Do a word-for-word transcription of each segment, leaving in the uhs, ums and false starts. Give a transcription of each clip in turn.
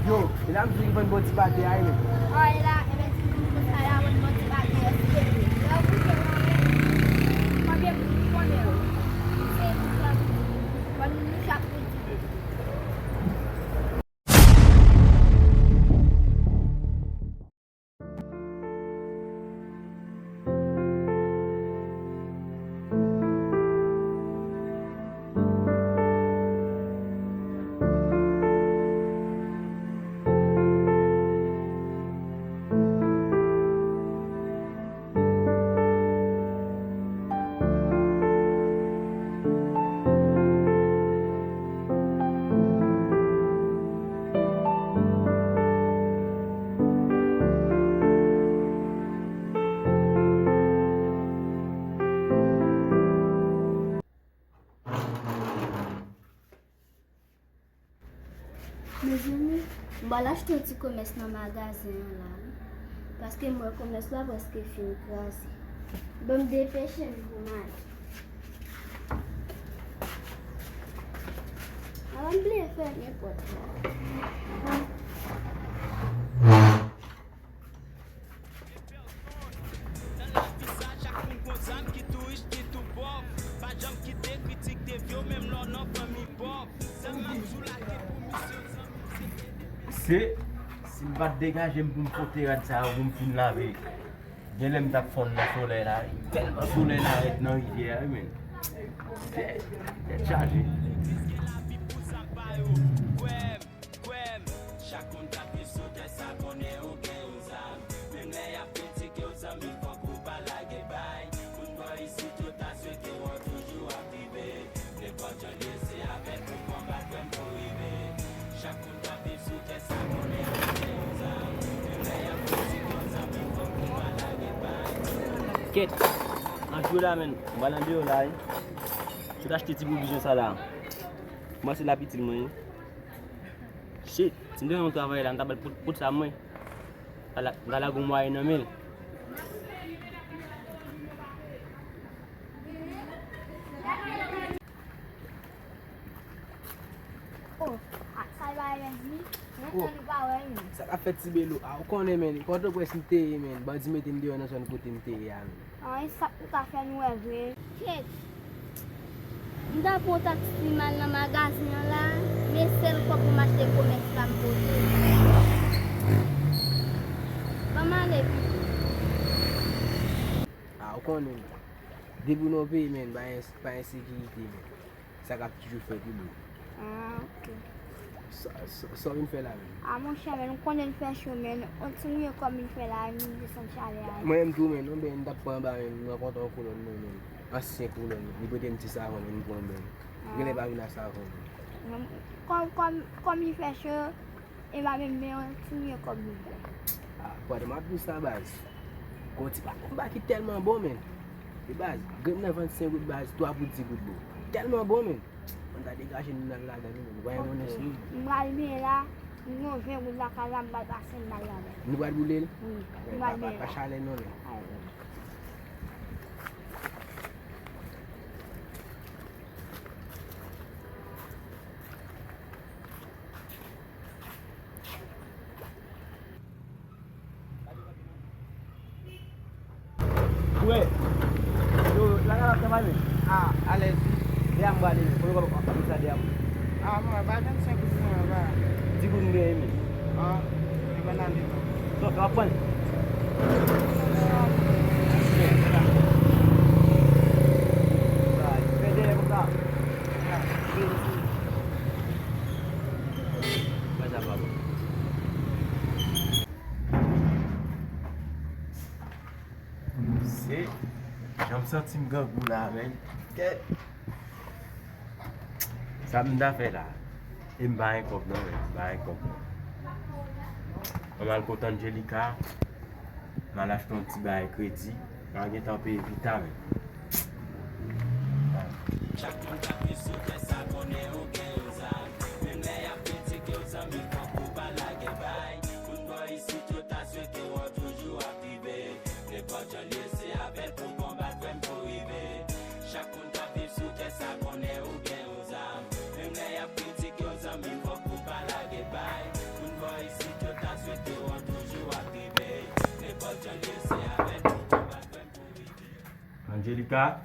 Yo, e la m di w ki vann bò ti pate a wi, men. An, e la, e men ti moun sa la vann bò ti pate a, èske vre? Lè w bouke w anlè, konbyen moun ki konnen yo? Se moun sa ki di. Vann moun chak moun ti pete. Mezanmi, m pral achte yon ti komès nan magazen an la wi. Paske m wè komès la prèske fin kraze. Ban m depeche m pou m ale. Ala m bliye fèmen pòt la. Nan lavi sa, chak moun gon zam, ki tou rich, ki tou pòv. Pa janm kite kritik devye w, menm lè w nan fanmi pòv. Sèl m ap sou la ki pou misyon zanmi m, se ede m. Se, si m pa t degaje m pou m fwote rad sa yo pou m fin lave, genlè m t ap fonn nan solèy la wi. Tèlman solèy la rèd nan rivyè a wi, men. Tèt chaje. Legliz gen lavi pou zam pa yo. Kwè m. Kwè m, chak moun k ap viv sou tè sa konnen ou gen yon zam. Menm lè y ap kritike w, zanmi, fòk ou pa lage bay. Moun bò isit yo ta swete wè w toujou ap rive. Nenpòt jan l ye, se avèk ou konbat, kwè m, pou rive. Chak moun k ap viv sou tè sa konnen ou gen yon zam. Menm lè y ap kritike w, zanmi, fòk ou pa lage bay. Kèt, an jwe la, menn. M pral andeyò la, wi. Sot achte ti pwovijon sa la. Kòmanse l ap itil mwen, wi. Shit, si m te gen yon travay la, m ta ba l poud, poud sa mwen. M ta la, m ta lage yon mwayen nan men l. Oh, a, sa l pa renmen di, men oh, tann ou pa wè, men. Sa k ap fèt Ti Belo? A, ou konnen, men, Pòtoprens m te ye, men. Bandi mete m deyò nan zòn kote m te ye a, men. Anyen sa pou ta fè nou wè vre. Kèt. M ta pran yon taksi m al nan magazen an la, men sèl kòb pou m achte komès la m pote. Ban m ale pito. A, ou konnen, men. Depi w nan yon peyi, men, pa en-, pa ensekirite, men. Sa k ap toujou fèt wi bro. Ah, ok. Sa, sa, sa w vin fè la menm? Ah, monchè, men, ou konnen l fè cho, men, yon ti mouye kòm li fè la, li desann chalè a. Mwen menm tou, men, yon beny m t ap pran anba, men, m rankontre yon kolòn mwen, men, ansyen kolòn, li prete m ti savon, men, m pran beny. Ah. Genlè pa vin a savon, men. Kòm, kòm, kòm li fè cho, e pa menm, men, yon ti mouye kòb li. Ah, pandan m ap di w sa, baz, gon ti pa, yon bagay ki tèlman bon, men. E baz, grenn nan vennsenk goud baz, twa pou di goud bro. Tèlman bon, men. Ann ta degaje nou n al ladan li, men. Nou pa gen monnen sou nou. M pral benyen la, m gon ven goud lakay la, m pral pase m al ladan. Nou pral boule l? Wi, m pral benyen la. Pa, pa, pa chalè non, men. Alright. Wè. Yo, lakay la ap travay, men. Ah, alèz. Dèyè a m prale, men. Kote w ap, ap sa dèyè a m? Ah, mwen, ba vennsenk goud mwen anba. Di goud m genyen, men. Ah, e bann ale, non. Donk, w ap pran l. Fè dèyè konsa. Bagay sa pa bon. Se jan m santi m grangou la, men. Kèt. Sa m ta fè la? E m pa gen kòb non, men. M pa gen kòb non. Ann al kot Angelica. M al achte yon ti bagay kredi. M a gentan peye pita, men. Chak moun k ap viv sou tè sa konnen ou gen yon zam. Menm lè y ap kritike w, zanmi, fòk ou pa lage bay. Moun bò isit yo ta swete wè w toujou ap rive. Nenpòt jan l ye, se avè l pou konbat, frè m, pou rive. Chak moun k ap viv sou tè sa konnen ou gen yon zam. Menm lè y ap kritike w, zanmi, fòk ou pa lage bay. Moun bò Angelica.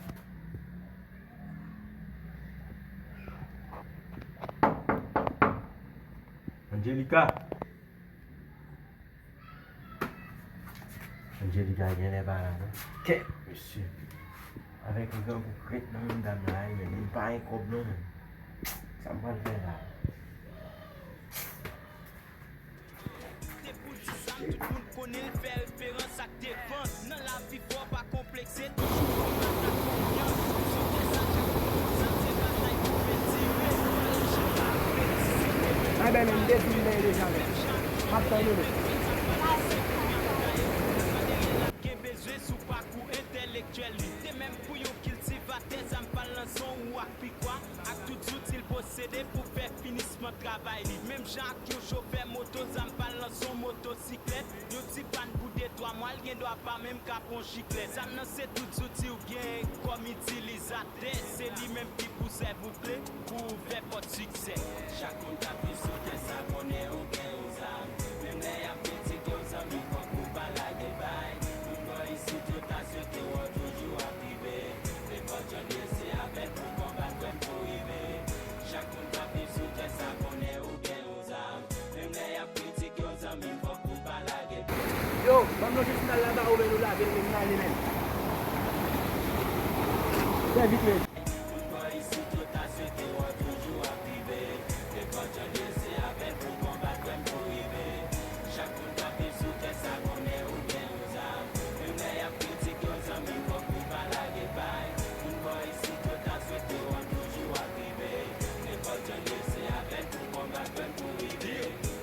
Angelica. Angelica genlè pa la, non? Kèt, mesye. Avèk yon grangou krèt nan men dam la, wi, men li pa gen kòb, non, men. Sa m pral fè la? Te pou di sa, tout moun konnen l fè referans ak defans. Nan lavi fò pa konplekse, toujou konbat ak konfyans. Sou tè sa, chak moun konn sa, se batay pou pèdire. Pale chita, pèdire. Ay, ben, men, m dezi m dèyè deja, men. M ap tann ou, men. Gen bezwen sou pakou entèlektyèl li. Se menm pou yon kiltivatè, zam pa l nan son ou ak pikwa, ak tout zouti l posede pou fè finisman travay li. Menm jan ak yon chofè moto, zam pa l nan son motosiklèt. Yon ti pàn pou de twa mwa, l gen dwa pa menm ka pran yon chiklèt. Zam nan se tout zouti w gen kòm itilizatè. Se li menm ki pou sèvi w kle pou ouvè pòt siksè. Chak moun k ap viv sou tè sa konnen ou gen yon zam. Menm lè y ap kritike w, zanmi, fòk ou pa lage bay. Moun bò isit yo ta swete w toujou ap rive. Nenpòt jan l ye, se avè l pou konbat, frè m, pou rive. Chak moun k ap viv sou tè sa konnen ou gen yon zam. Menm lè y ap kritike w, zanmi, fòk ou pa lage bay. Yo, ban m lonje sandal la ba ou, men nou lave l, men n ale, men. Trè vit, men. Moun bò isit yo ta swete w toujou ap rive. Nenpòt jan l ye, se avè l pou konbat, frè m, pou rive. Chak moun k ap viv sou tè sa konnen ou gen yon zam. Menm lè y ap kritike w, zanmi, fòk ou pa lage bay. Moun bò isit yo ta swete w toujou ap rive. Nenpòt jan l ye, se avè l pou konbat, frè m, pou rive.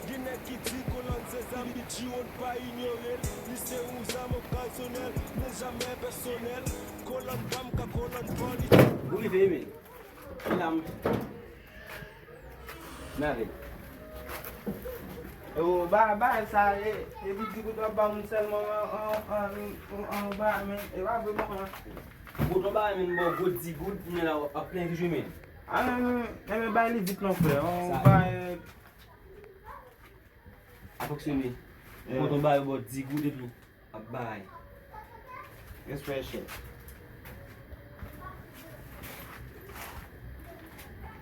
Gen nèg ki di kolòn se zam, Bidji wonn pa inyore l. Li se yon zam okazyonèl, men jamè pèsonèl. Kolòn pa m ka kolòn pa li. Ou rive, men. Medam. N ale. Yo, ba, ba, sa, e, e Bidji Goud w ap ba moun sèlman an, an, an, an, an, ba, men, e pa vre, bon, an. Goud w ap ba, men, bon, Goud di Goud, men la, w ap plen vije, men. A, men, men, men, men, bay li vit non, frè. An, sa, ba, e, a fonksyone. Yeah. Goud w ap ba, bon, di Goud epi. Ap bay. Respè, chèf.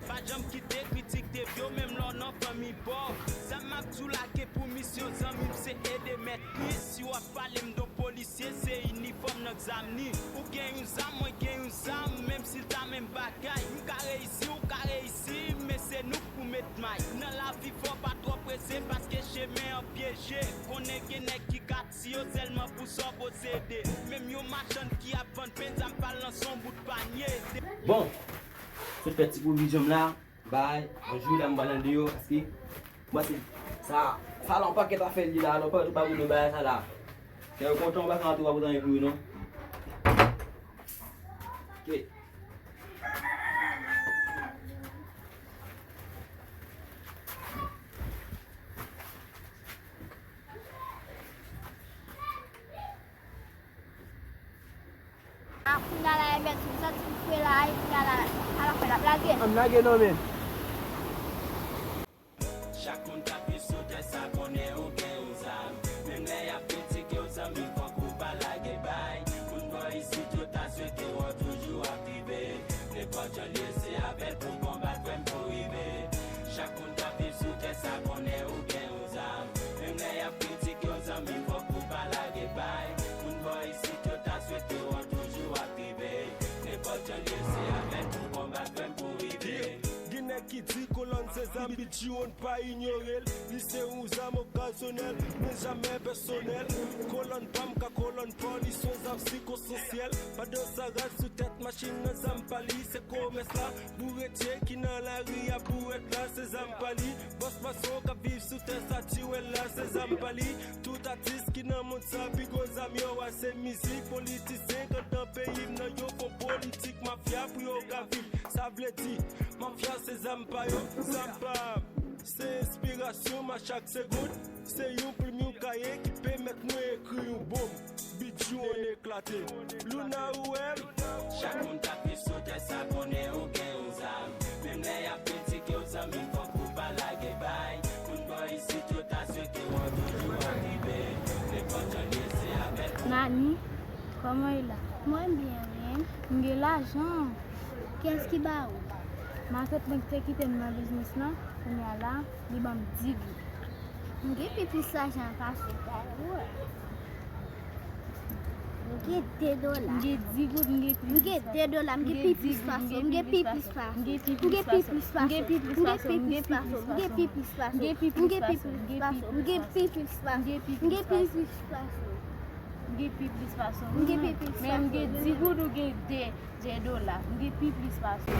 Pa janm kite kritik devye w, menm lè w nan fanmi pòv. Sa m ap di w la gen pou misyon, zanmi m, se ede mèt li. Si w ap pale m de yon polisye, se inifòm nan k zam ni. Ou gen yon zam, mwen gen yon zam, menm si l ta menm bagay. M ka reyisi, ou ka reyisi, men se nou k pou met may. Nan lavi fò pa twò prese, paske chemen an pyeje. Konnen gen nèg ki ka Si yo sèlman pou sa w posede. Menm yon machann ki ap vann pen, zam pa l nan son bout panye. Bon, sot fè ti pwovizyon m la, bay, yon jou la m pral andeyò, paske, bon, se, sa, sa la yon pakèt afè li la, alò, pa, pa pou nou bay sa la. Kè yo kontan, ou pa ka antre, ou pa pou anyen pou yo, non. Ok. A, kounya la, e mèt, m santi m fre la, e kounya la, ala fè l ap lage. An lage non, men. Chak moun k ap viv sou tè sa konnen ou gen yon zam. Menm lè y ap kritike w, zanmi, fòk ou pa lage bay. Moun bò isit yo ta swete w toujou ap rive. Nenpòt jan l ye, se avè l pou konbat, frè m, pou rive. Chak moun k ap viv sou tè sa konnen ou gen yon zam. Menm lè y ap kritike w, zanmi, fòk ou pa lage bay. Moun bò isit yo ta swete w toujou ap rive. Nenpòt jan l ye, se avè l pou konbat, frè m, pou rive. Gen nèg ki di kolòn se zam, Bidji wonn pa inyore l. Li se yon zam okazyonèl, men jamè pèsonèl. Kolòn pa m ka kolòn pa w, li se yon zam sikonstansyèl. Pandan sa raj sou tèt machin nan, zam pa li, se komès la. Bouretye ki nan lari a, bourèt la, se zam pa li. Bòs mason k ap viv sou tè sa, tiwèl la, se zam pa li. Tout atis ki nan mond sa, pi gwo zam yo a, se mizik. Politisyen k anndan peyi m nan, yo fè politik mafya pou yo ka viv. Sa vle di, mafya se zam pa yo, zam pa m. Se enspirasyon m a chak segonn. Se yon plim, yon kaye ki pèmèt mwen ekri yon bonm. Bidji wonn eklate. Luna, ou wè m? Chak moun k ap viv sou tè sa konnen ou gen yon zam. Menm lè y ap kritike w, zanmi, fòk ou pa lage bay. Moun bò isit yo ta swete w toujou ap rive. Nenpòt jan l ye, se avè l. Nani, comment il a? Mwen byen, wi. M gen lajan. Kiyès ki ba ou? Matant mwen ki te kite m nan biznis lan, kounye a la, li ban m dis goud. M gen pi plis lajan pase w. M gen de dola. M gen dis goud, m gen pi plis pase w. M gen de dola, m gen pi plis pase w. M gen pi plis pase w. M gen pi plis pase w. M gen pi plis pase w. M gen pi plis pase w. M gen pi plis pase w. M gen pi plis pase w. M gen pi plis pase w. M gen pi plis pase w. M gen pi plis pase w. M gen pi plis pase w. Men m gen dis goud, ou gen de, de dola. M gen pi plis pase w.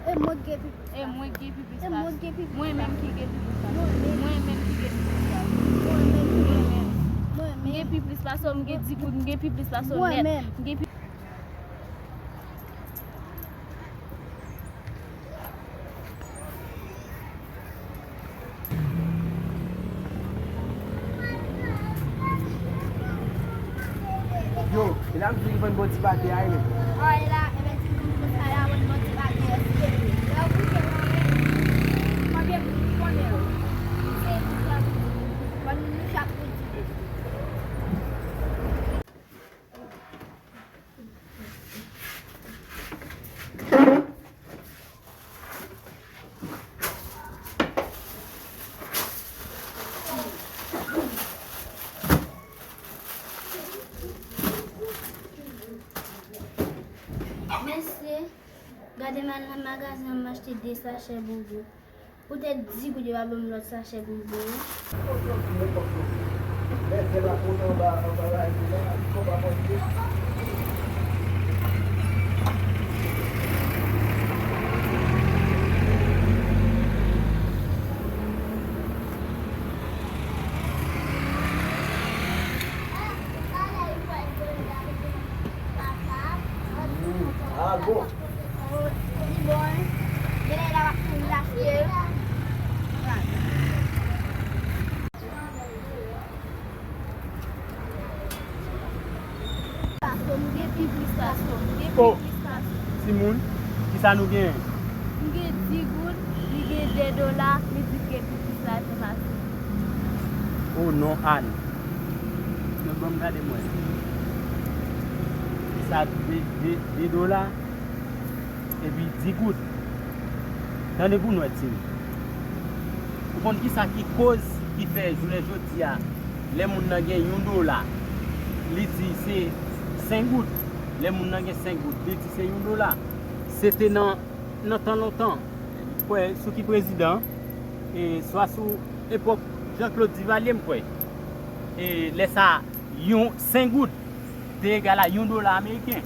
E mwen gen pi E mwen gen pi plis pase w. Mwen menm ki gen pi plis pase w. Mwen menm ki gen pi plis pase w. Mwen menm. M gen pi plis pase w, m gen dis goud, m gen pi plis pase w nèt. M gen pi Yo, e la m di nou vann bon ti pate a, wi. Ò, e la, e men ti moun pou sa la vann bon ti pate a, wi. Lè w kouche, wi. Konbyen moun ki konnen yo? Se pou sa, vann nou chak pou di. Mesye, gade m al nan magazen an, m achte de sachè bonbon. Poutèt dis goud yo pa ban m lòt sachè pou m peye. Ah bon? Li bon, wi. Genlè la w ap tou vin achte. Pase w, m gen pi plis pase w, m gen pi plis pase w. Timoun, kisa nou genyen? M gen dis goud, li gen de dola, li di l gen pi plis lajan pase m. O non, Ann. Ban m gade m wè. Sa de, de, de dola? Epi dis goud. Tande pou nou wè, timoun. Ou konn kisa ki koz ki fè jounen jodi a, lè moun nan gen yon dola, li di se senk goud. Lè moun nan gen senk goud, li di se yon dola. Se te nan, nan tan lontan. Kwè sou ki prezidan, e swa sou epòk Jean Claude Duvalier, m kwè. E lè sa, yon senk goud te egal a yon dola ameriken.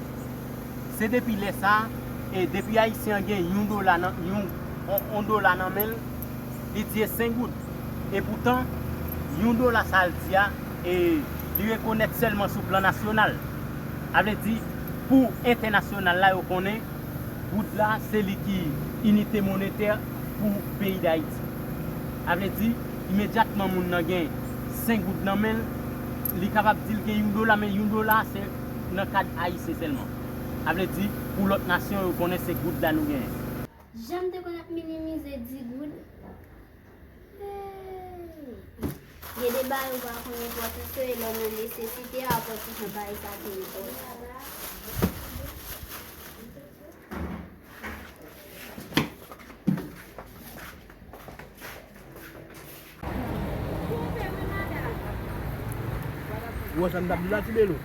Se depi lè sa, e depi Ayisyen an gen yon dola nan, yon, on, on dola nan men l, li di e senk goud. E poutan, yon dola sa l di a, e li rekonèt sèlman sou plan nasyonal. A vle di, pou entènasyonal la, yo konnen, goud la, se li ki inite monetè pou peyi Dayiti. A vle di, imedyatman moun nan gen senk goud nan men l, li kapab di l gen yon dola, men yon dola se nan kad ayisyen sèlman. A vle di, pou lòt nasyon, yo konnen se goud la nou genyen. Jan m te konn ap minimize dis goud. Hey! Gen de bagay ou pa konn enpòtans yo, e lè w nan nesesite a, w konn ti jan bagay sa te enpòtan. Ou wè sa m t ap di la, Ti Belo?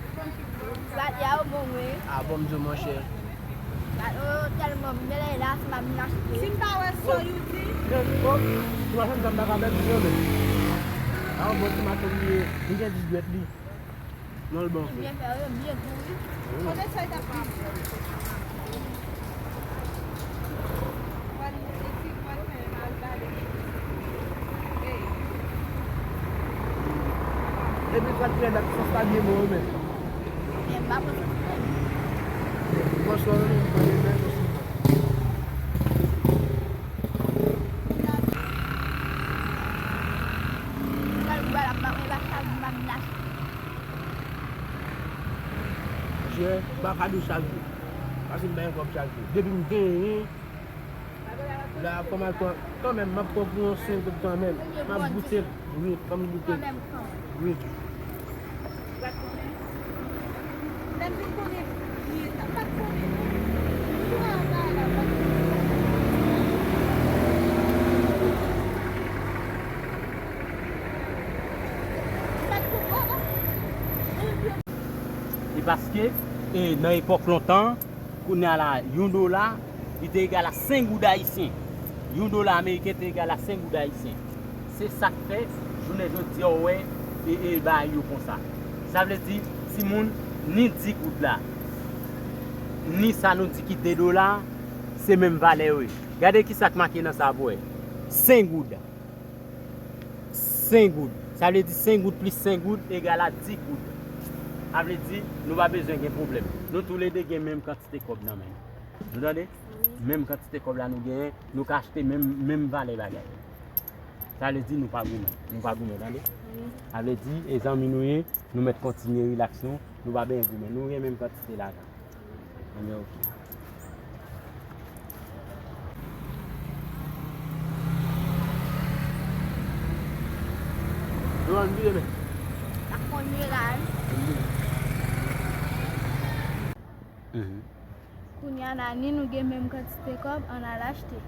Bagay yo bon vre. A bon, m di w, monchè. Bagay yo tèlman bèl la, se pa vin achte. Si m pa wè sa yo di. Bon, si w pa fè m sa, m pa ka pèdi non, men. A yon bon ti mato m ye, li gen dis dwèt li. Non, l bon. Li byen fè, wi, byen gou, wi. Wi. Kote sa y t ap di? Epi sa k fè dat sòs la byen bon, wi, men. Men m pa pran sòs la. Bon, sòs la, men, men, men, men. Mwen pral bwè la, m pa, mwen pa chal, m pa vin achte. Monchè, m pa ka dou chak jou. Pase m bay yon kòb chak jou. Depi m genyen, la, kòman, kanmenm, m ap pran pou yon senk goud kanmenm. M ap goute l. Wi, fò m goute l. Wi. E paske, e, nan epòk lontan, kounye a la, yon dola, li te egal a senk goud ayisyen. Yon dola ameriken te egal a senk goud ayisyen. Se sa k fè, jounen jodi a, w wè, e, e, bagay yo konsa. Sa vle di, timoun, ni dis goud la, ni sa nou di ki de dola, se menm valè yo ye. Gade ki sa k make nan sa pou w wè. Senk goud. Senk goud. Sa vle di senk goud plis senk goud egal a dis goud. Sa vle di, nou pa bezwen gen pwoblèm. Nou toulede gen menm kantite kòb nan men nou. Nou tande? Wi. Menm kantite kòb la nou genyen, nou ka achte menm, menm valè bagay. Sa vle di nou pa goumen. Nou pa goumen, tande? Wi. Sa vle di, e zanmi nou ye, nou mèt kontinye rilaks nou, nou pa bezwen goumen. Nou gen menm kantite lajan. Ebyen, oke. Yo, ann vire, men. Ak konye la, wi. Mhm. Kounye a la, ni nou gen menm kantite kòb, ann al achte.